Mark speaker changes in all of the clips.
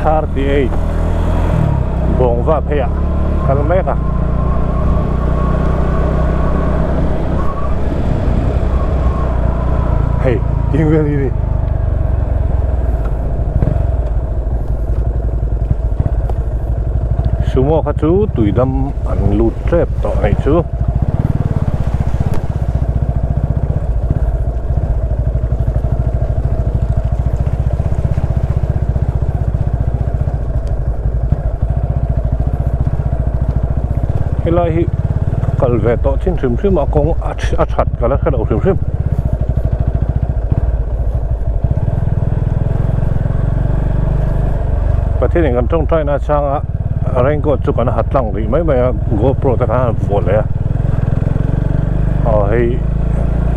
Speaker 1: 38 Bawngva pheiah kal mek a. Hei ding vel hi ni. Sumo kha chu tuidam an lut tep tawh anih chu. Helai hi kal ve tawh chin hrim hrim a kawng a that ka la hre lo hrim hrim. Pathianin kan tawngtai na changa raincoat chu kan ha tlang rih mai mai a GoPro te khan a han vuah leh a aw hei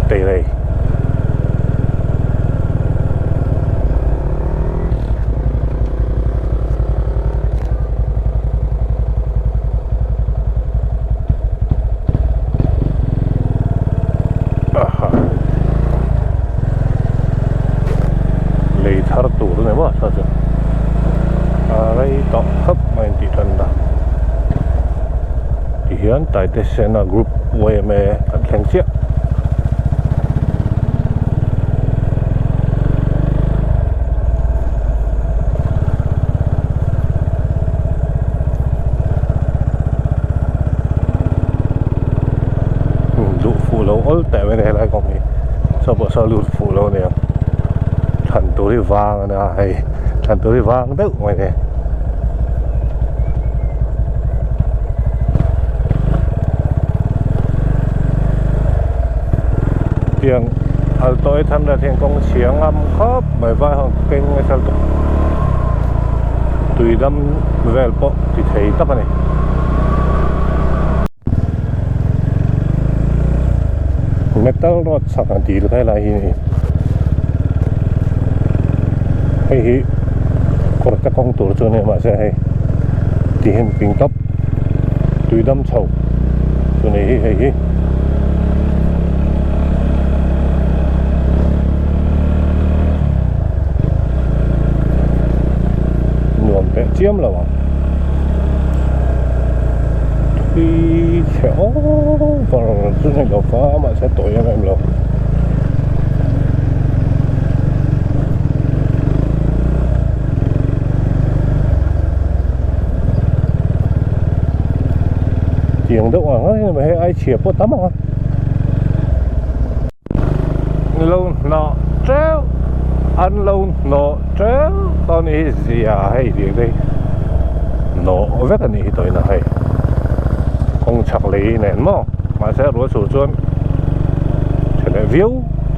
Speaker 1: teirei. Lei thar tur a ni maw saw chu a rei tawh khawp mai an tih tan ta tihian Taitesena group yma kan thleng chiah. Duh fuh lo awl teh mai a ni helai kawng hi saw pawh saw lut fuh lo a nia thlan tur hi vang a nia hei thlan tur hi vang deuh mai a ni. Tiang alto 800 hian kawng chhia ngam khawp mai vai ho keng nasa lutuk tui dam vel pawh ti thei tak a ni. Metal road chhak ang tih lai lai hi a ni hei hi kawr te kawng tur chu a ni mahse hei ti hian ping tawp tui dam chho chu ni hi hei hi. Nuam teh chiam lo ang thui chhe over chu ni lo va mahse tawi em em lo. Tiang deuh ang ang hi hei ai chhia pawh tam ang a. Lo hnawh teuh an lo hnawh teuh tawh a ni hi zia hei tiang te hi hnawh vek a nih hi tawhin a hei kawng chhak lei nen maw mahse ruah sur chuan tha leh viau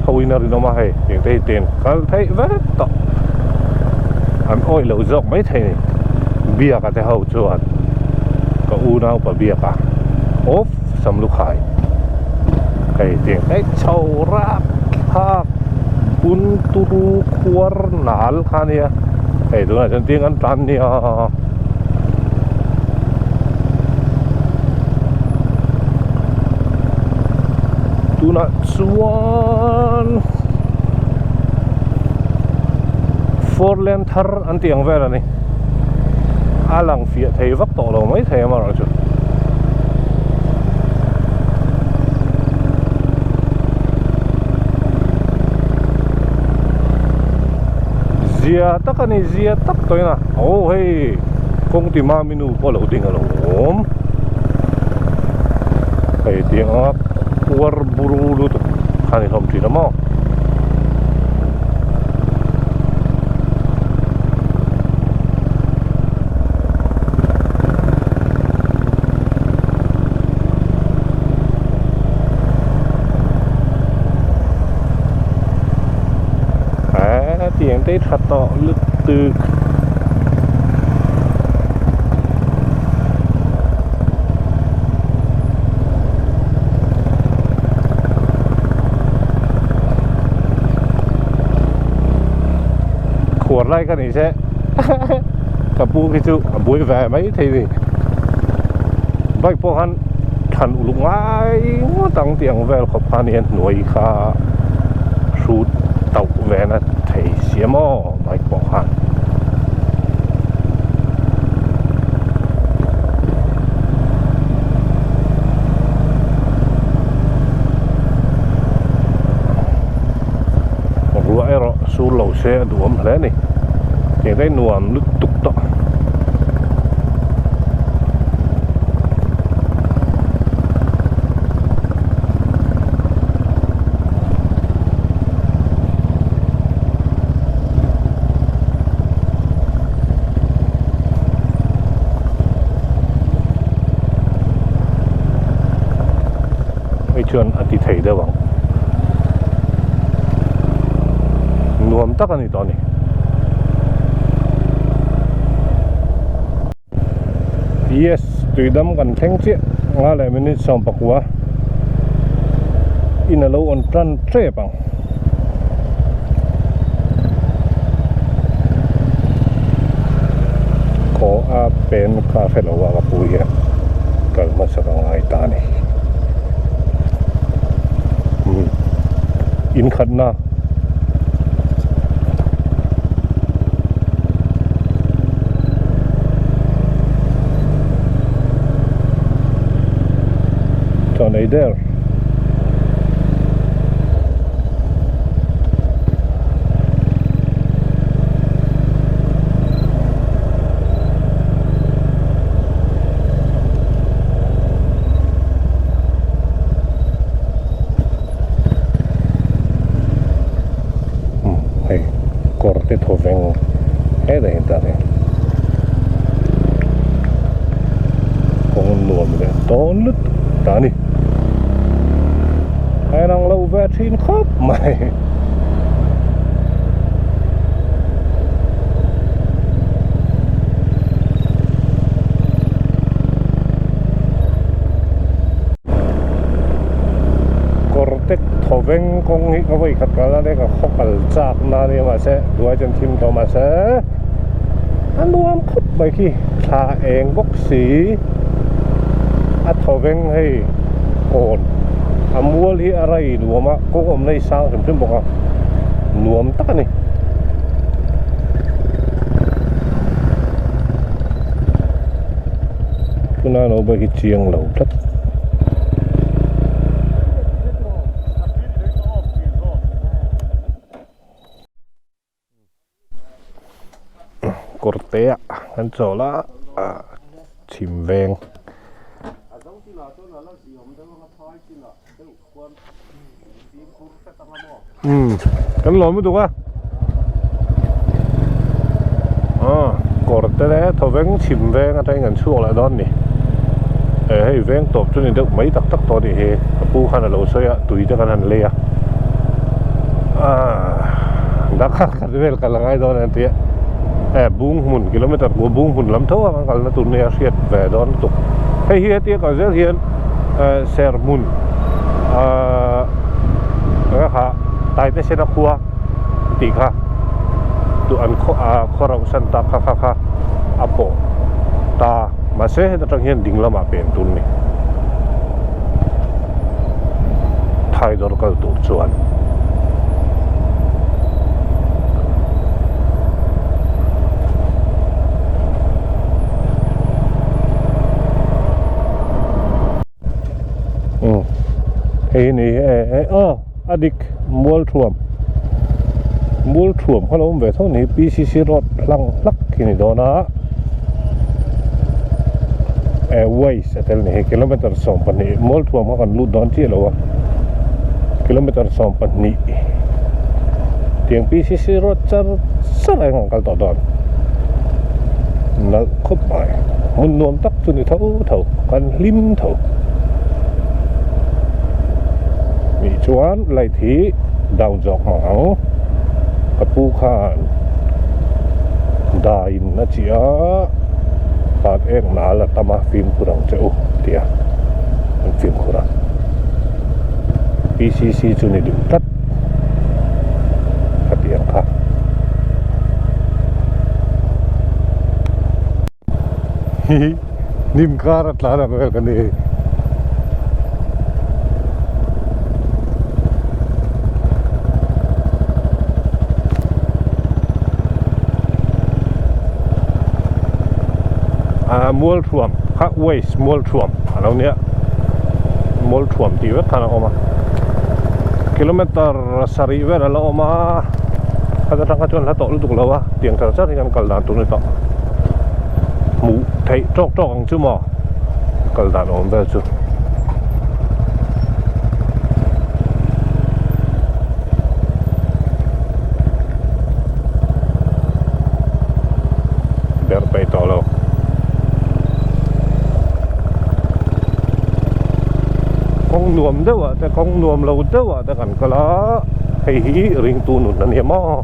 Speaker 1: tho in a rinawm a hei tiang te hi ten kal theih vek tawh an awih loh zawk mai thei a ni biaka te ho chuan ka unaupa biaka off samlukhai hei tiang te chho rak thlak bun turu khuar nal kha a nia hei tunah chuan tiang an tan nia. Tunah chuan four lane thar an tih ang vel a ni a lang fiah thei vak tawh lo mai thei amaherawhchu zia tak a ni zia tak tawhin a aw hei kawng ti mami nu pawh a lo ding a lo awm hei tiang anga kuar buru lutuk kha ni hlawm thin a maw. Tiang te tha tawh lutuk. Khuar lai ka ni se ka pu khi chu a buai ve mai thei ni bike pawh khan thlan uluk ngai ngawt ang tih ang vel khawp khan hian hnuai kha hrut tauh ve na thei si a maw bike pawh khan. Ruah erawh sur lo se a duhawm hle a ni. Tiang te nuam lutuk tawh. Hei chuan a ti thei deuh ang. Nuam tak a ni tawh a ni. Yes, tuidam kan thleng chiah nga leh minute 19 in a lo on tan tep ang. Khaw a pen kha hre lo a ka pu hian kal hmasa ka ngai ta a ni. Umm inkhatna. Chaw nei der. Hei kawr te thaw veng hetah hian tak e kawng nuam leh dawn lutuk ta a ni a inang lo ve thin khawp mai. Kawr tek thaw veng kawng hi ka vawi khat kal a nia ka khaw kal chak na ania mahse duai chuan thim tawh mahse a nuam khawp mai khi thla eng bawk si a thaw veng hei kawn a mual hi a rai nuam a kawng awmna hi sang hrim hrim bawk a nuam tak a ni. Tunah lo bike hi chiang lo tlat. Kawr te ah kan chawl a chhim veng. Umm kan lawm lutuk a aw kawr te leh thawveng chhim veng atangin kan chhuak leh dawn a ni eh hei veng tawp chu ni deuh mai tak tak tawh a nih hi ka pu khan a lo sawi a tui te kan han lei a ah darkar khat vel kal a ngai dawn a tia eh bung hmun kilometer kua bung hmun lam tho a kan kalna tur nia hriat ve dawn lutuk hei hi hetia kal zel hian. Serhmun ahh kha Taite Sena khua tih kha duh an khaw ah khaw rauh san tak kha kha kha a pawh ta mahse heta tang hian ding lamah pen tur a ni Thaidawr kal tur chuan. Umm hei ni e e aw a dik mual thuam mual thuam kha lo awm ve tho ni P_C_C road hlang hlak khi ni dawn a e waste a tel ni hei kilometer 12 mual thuam kha kan lut dawn chiah lo a kilometer 12 tiang P_C_C road char char a eng ang kal tawh dawn. Nalh khawp mai hmun nuam tak chu ni tho tho kan hlim tho nih chuan light hi down zawk hmang ang ka pu khan dai in a chih a pat eng nal a tam a fimkhur ang che u tia an fimkhur a P_C_C chu ni duh tlat. Ka ti ang kha. Hihi hnim kar a tlan ang vel ka ni hei. Ah Mualthuam kha waste Mualthuam a lo nia Mualthuam tih vek khan a awm a kilometer sarih vel a la awm a. Khat atang kha chuan hla tawh lutuk lo a, tiang char char hi kan kal dan tur a ni tawh. Hmuh theih tawk tawk ang chu maw kal dan awm vel chu. Ber peih tawh lo. Kawng nuam deuh ah te kawng nuam lo deuh ah te kan kal a hei hi ringtu nun a ni maw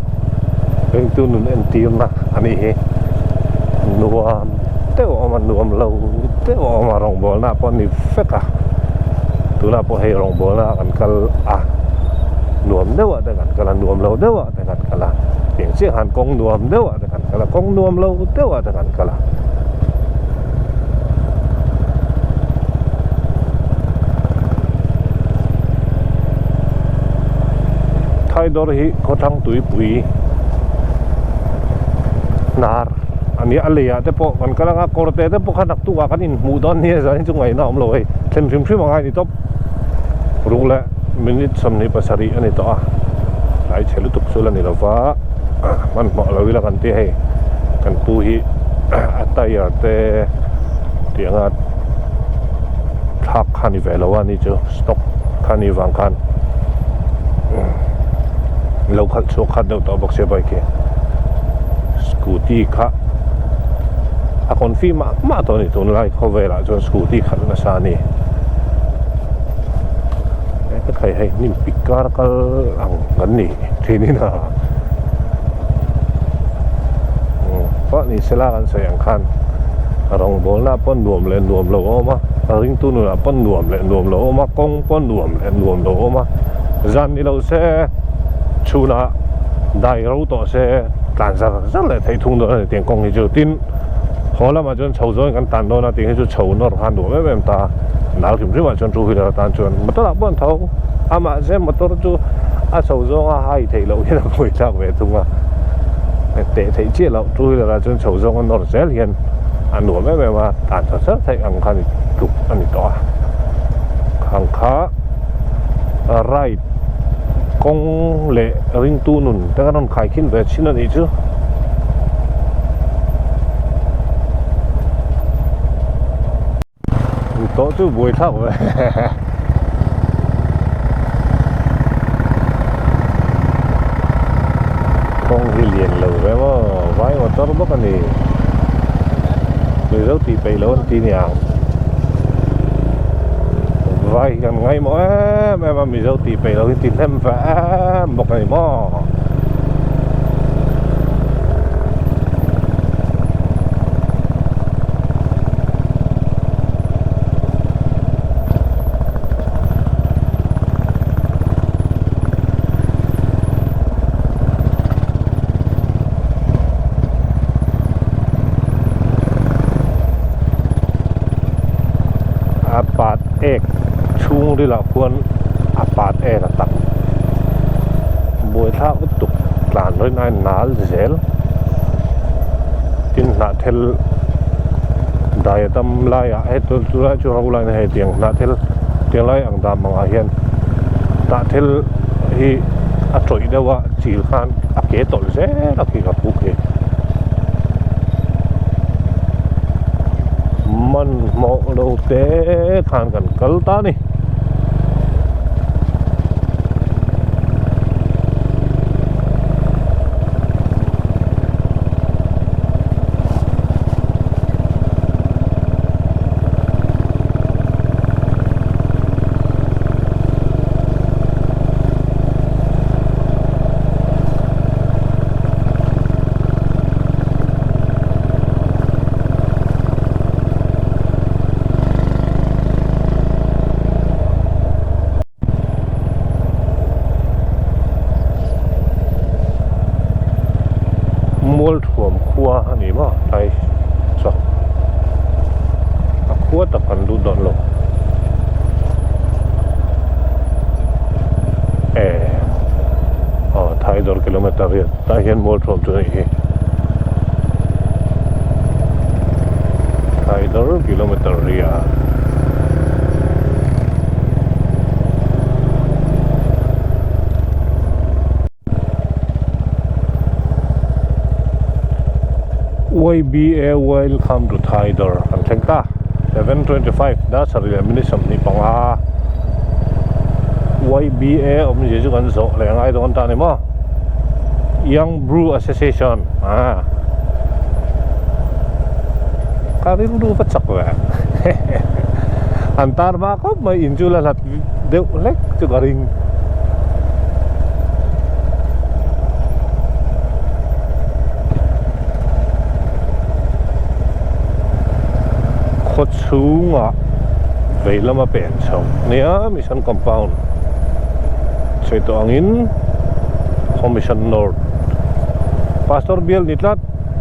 Speaker 1: ringtu nun entirna a nih hi nuam deuh a awm a nuam lo deuh a awm a rawngbawlna pawh a ni vek a tunah pawh hei rawngbawlna ah kan kal a nuam deuh ah te kan kal a nuam lo deuh ah te kan kal a tiang chiah khan kawng nuam deuh ah te kan kal a kawng nuam lo deuh ah te kan kal a. Thaidawr hi khawthlang tuipui hnar a nia a lei ah te pawh kan kal anga kawr te te pawh kha naktuk ah kan inhmuh dawn nia zan hi chu ngaihna a awm lo hei thlen hrim hrim a ngai ni tawp ruk leh minute 27 a ni tawh a tlai chhe lutuk chu la ni lo va hmanhmawh lo ila kan ti hei kan pu hi a tyre te tih anga thlak kha ni ve lo a ni chu stock kha ni vang khan lo khalh chhuak khat deuh tawh bawk sia bike hi scooty kha a confi mah mah tawh a ni tunlai khawvelah chuan scooty khalh nasa a ni he khai hei hnim pik kar kal ang kan ni thin in a pawh ni sela kan sawi ang khan rawngbawlna pawh nuam leh nuam lo a awm a ringtu nunah pawh nuam leh nuam lo a awm a kawng pawh nuam leh nuam lo a awm a zan ni lo se chhunah dai ro tawh se tlan zar zar leh theih thung dawn a ni tiang kawng hi chu tin haw lamah chuan chho zawngin kan tan dawn a tih hi chu chho nawr kha nuam em em ta nal hrim hrim ah chuan two wheeler atan chuan motor ah pawh an tho a mahse motor chu a chho zawnga hai theih loh hian a pawi tlak ve thung a teh theih chiah loh two wheeler ah chuan chho zawnga nawr zel hian a nuam em em a tan chho char theih ang kha ni tluk a ni tawh a khang kha ride kawng leh ringtu nun te kan rawn khai khin ve thin a nih chu. Tawh chu buai thlak ve kawng hi lian lo ve maw vai motor bawk a ni mizo tih peih lo an ti niang vai hi kan ngaimawh em em a mizo tih peih lo hi ti hnem ve em bawk a ni maw. A pat ek chhung rilah khuan a pat ek a tam buaithlak lutuk tlan rin a inal zel tin hnah thel dai a tam laiah hei chu lai chu ro lai a ni hei tiang hnah thel tiang lai ang dam angah hian hnah thel hi a tawih deuh a chil khan a ke tawlh zel a khi ka pu khi hmanhmawh lo te khan kan kal ta a ni. Mualthuam khua a ni maw tlai saw a khua tak kan lut dawn lo eh aw Thaidawr kilometer riat tah hian Mualthuam chu a nih hi Thaidawr kilometer riat. YBA Welcome to Thaidawr kan thleng ta 7:25 dar sarih leh minute 25 YBA awmzia chu kan zawh leh ngai dawn ta a ni maw Young Brew Association ah ka rilru va chak ve an tar hma khawp mai in chu la hlat deuh hlek chu ka ring. Khaw chhungah vei lama pen chho nia mission compound sawi tawh angin khaw mission north pastor bial ni tlat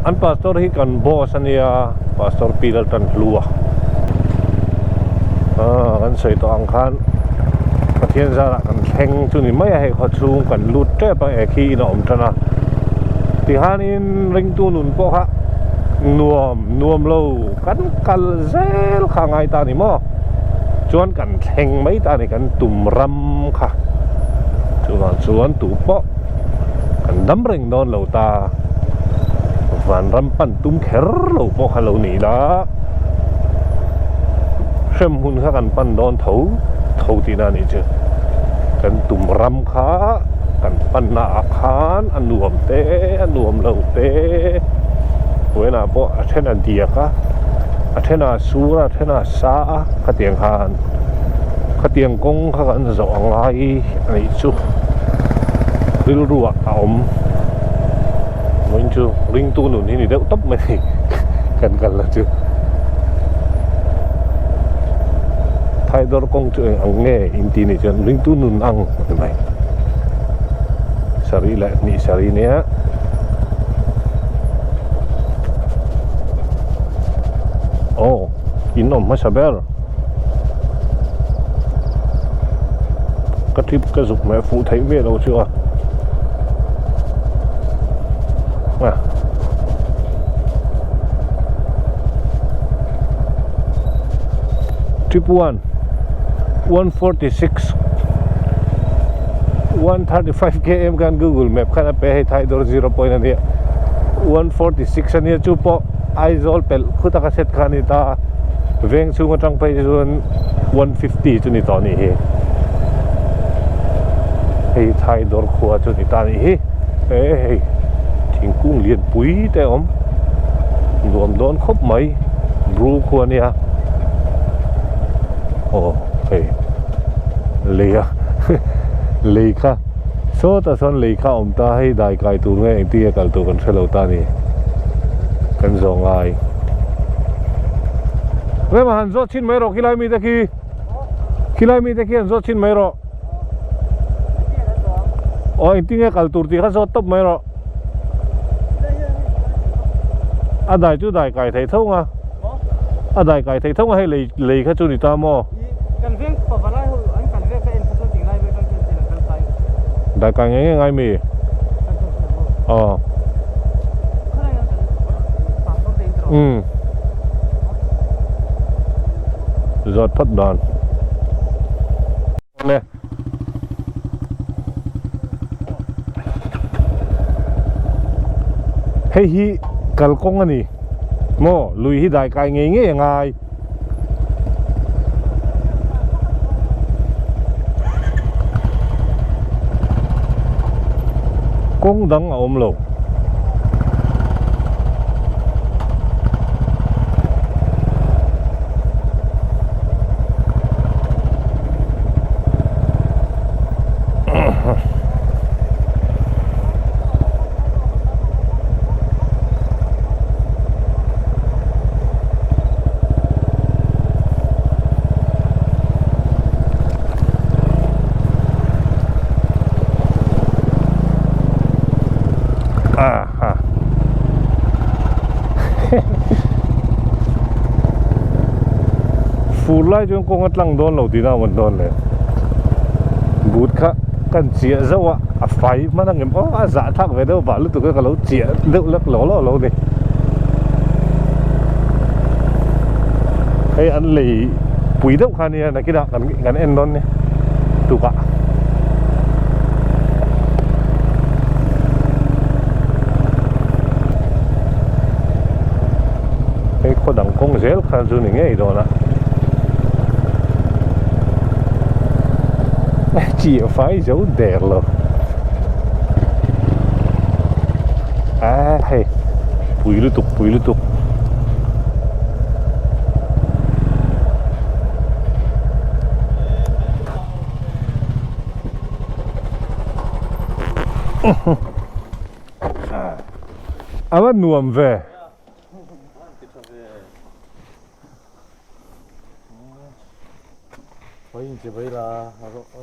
Speaker 1: an pastor hi kan boss ania pastor pi Laltanhlua ah kan sawi tawh ang khan Pathian zarah kan thleng chu ni mai a hei khaw chhung kan lut tep a eh khi in a awm tan a tihanin ringtu nun pawh kha nuam nuam lo kan kal zel kha a ngai ta a ni maw chuan kan thleng mai ta a ni kan tum ram kha chuvang chuan tu pawh kan dam reng dawn lo ta vanram pan tum kher lo pawh kha lo ni la hremhmun kha kan pan dawn tho tho tihna a nih chu kan tum ram kha kan panna ah khan a nuam te a nuam lo te vawiinah pawh a then a diak a a then a sur a a then a sa a khatiang khan khatiang kawng kha kan zawh a ngai a nih chu rilru ah a awm vawiin chu ringtu nun hi ni deuh tawp mai a ni kan kal na chu. Thaidawr kawng chu eng ang nge in tih nih chuan ringtu nun ang a ti mai. Sarih leh hnih sarih nia. Aw in awm hmasa ber. Ka trip ka zuk hmeh fuh theih miah lo chu a. Trip 1 146 135 km khan Google Map khan a pe hei Thaidawr zero point a nia 146 a nia chu pawh Aizawl pelh khu taka set kha a ni ta veng chhung atang phei chuan 150 chu ni tawh a nih hi hei Thaidawr khua chu ni ta a nih hi e hei thingkung lianpui te a awm nuam dawn khawp mai bru khua a nia aw hei lei a lei kha sawtah sawn lei kha a awm ta hei dai kai tur nge engtin nge kal tur kan hre lo ta a ni kan zawh ngai rema han zawt chhin mai rawh khilai mite khi khilai mite khi han zawt chhin mai rawh aw engtin nge kal tur tih kha zawt tawp mai rawh a dai chu dai kai thei tho nga a dai kai thei tho nga hei lei lei kha chu ni ta maw
Speaker 2: kan veng pavalai ho an kan vek a en kha chuan tinglai vek an chuan an kal kai
Speaker 1: dai kai ngei ngei ngai mi aw um zawt phawt dan le hei hi kalkawng a ni maw lui hi dai kai ngei ngei a ngai kawng dang a awm lo. Aha. Fur lai chuan kawng a tlang dawn lo tihna a awm dawn le. But kha kan chiah zauh a, a fai hman ang em aw a zah thlak ve deuh vah lutuk a ka lo chiah deuh lek lo lo lo ni. Hei an lei pui deuh kha nia nakinah kan kan en dawn nia tukah. zel kha chu ni ngei dawn a. Chiah fai zo der lo. A hei pui lutuk pui lutuk. A va nuam ve.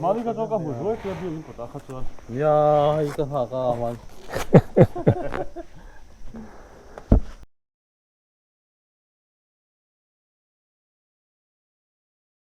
Speaker 3: Mahni kha chuan ka hmu zuai chuan biak in kawtah kha chuan.
Speaker 2: Nia hei ka nghak a man.